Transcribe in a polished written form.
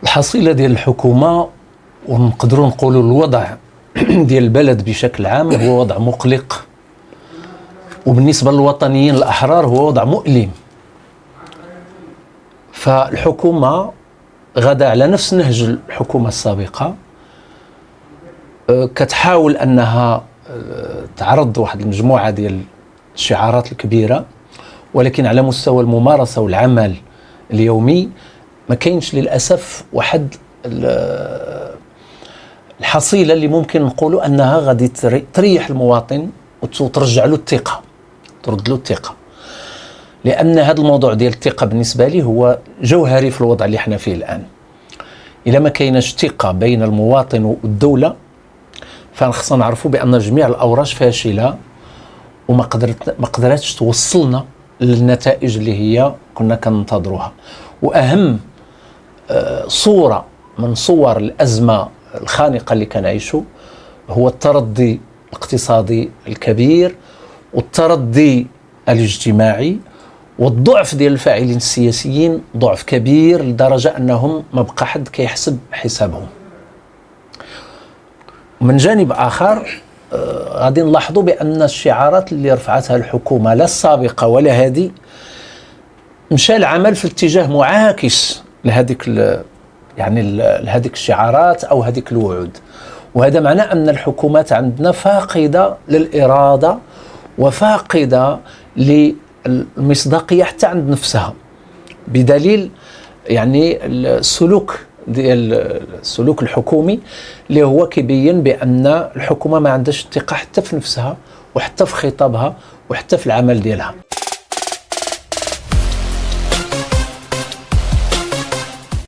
الحصيلة ديال الحكومة ونقدروا نقولوا الوضع ديال البلد بشكل عام هو وضع مقلق، وبالنسبة للوطنيين الأحرار هو وضع مؤلم. فالحكومة غدا على نفس نهج الحكومة السابقة، كتحاول أنها تعرض واحد المجموعة ديال الشعارات الكبيرة، ولكن على مستوى الممارسة والعمل اليومي ما كاينش للأسف واحد الحصيلة اللي ممكن نقولوا أنها غادي تريح المواطن وترجع له الثقة، ترد له الثقة، لأن هذا الموضوع ديال الثقة بالنسبة لي هو جوهري في الوضع اللي احنا فيه الآن. إلا ما كايناش ثقة بين المواطن والدولة فخصنا نعرفوا بأن جميع الأوراش فاشلة وما قدرت ما قدرتش توصلنا للنتائج اللي هي كنا كننتظروها. وأهم صورة من صور الأزمة الخانقة اللي كنعيشوا هو التردي الاقتصادي الكبير والتردي الاجتماعي والضعف ديال الفاعلين السياسيين، ضعف كبير لدرجة أنهم ما بقى حد كيحسب حسابهم. من جانب آخر غادي نلاحظوا بأن الشعارات اللي رفعتها الحكومة لا السابقة ولا هذه مشى العمل في اتجاه معاكس لهذيك يعني لهذيك الشعارات أو هذيك الوعود، وهذا معناه أن الحكومات عندنا فاقدة للإرادة وفاقدة للمصداقية حتى عند نفسها، بدليل يعني السلوك ديال السلوك الحكومي اللي هو كيبين بأن الحكومة ما عندهاش الثقة حتى في نفسها وحتى في خطابها وحتى في العمل ديالها.